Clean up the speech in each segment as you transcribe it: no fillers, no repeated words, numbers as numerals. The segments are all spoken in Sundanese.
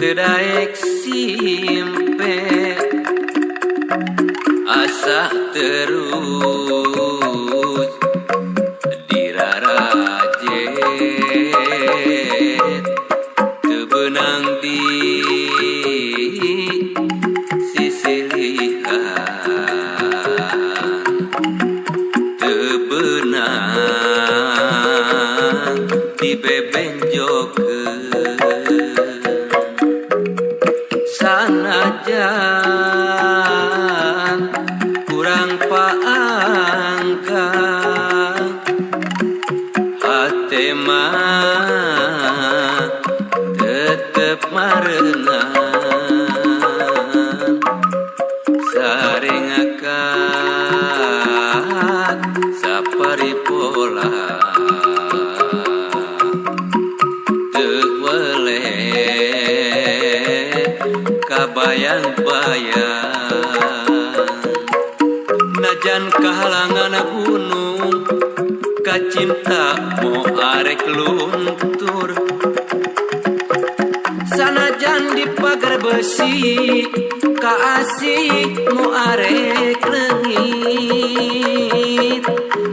Teu daek simpe, asa terus dirarajet, teu beunang di sisilihan, teu beunang dibebenjokeun. Sanajan kurang paangkang, hate mah tetep marengan, sarengakat saparipola, teu weleh kabayang-bayang. Najan kahalangan gunung, kacinta moal arek luntur. Sanajan di pagar besi, kaasih moal arek leungit.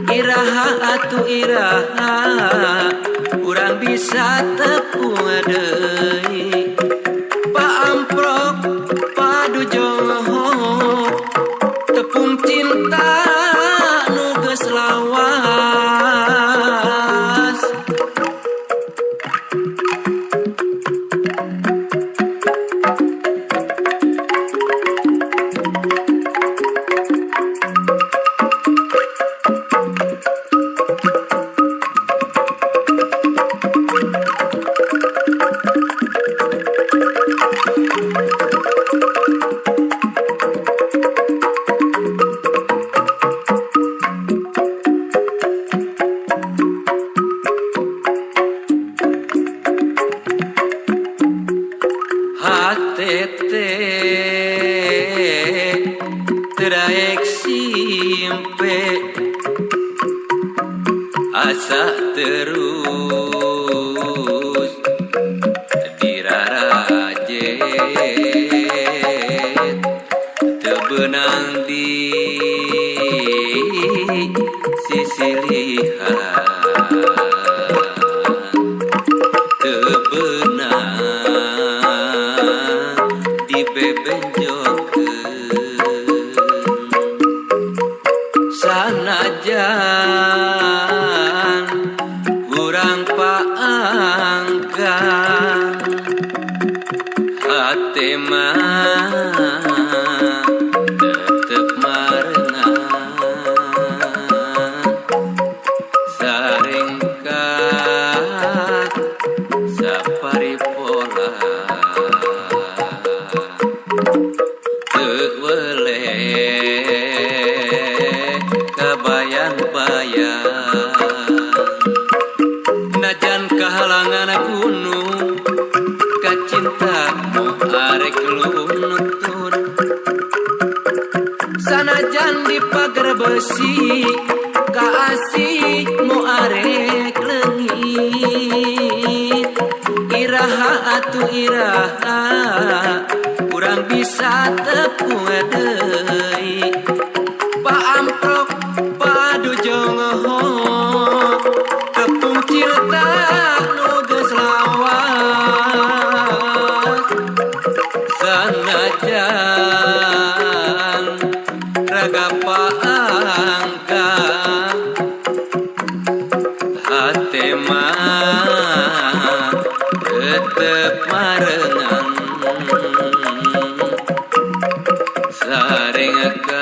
Iraha atuh iraha urang bisa tepung deui? Paamprok padu jonghok, tepung cinta nu geus lawas. Hate teh teu daek simpe, asa terus dirarajet, teu beunang di sisilihan, teu beunang dibebenjokeun. Sanajan urang paangkang, hate mah tetep marengan, saringkat saparipola, teu weleh kabayang-bayang. Najan kahalangan gunung, kacinta moal arek luntur. Sanajan di pagar besi, kaasih moal arek leungit. Iraha atuh iraha urang bisa tepung deui? Paamprok padu jonghok, tepung cinta nu geus lawas. Sanajan raga paangkang, hate mah tetep marengan, saringkat.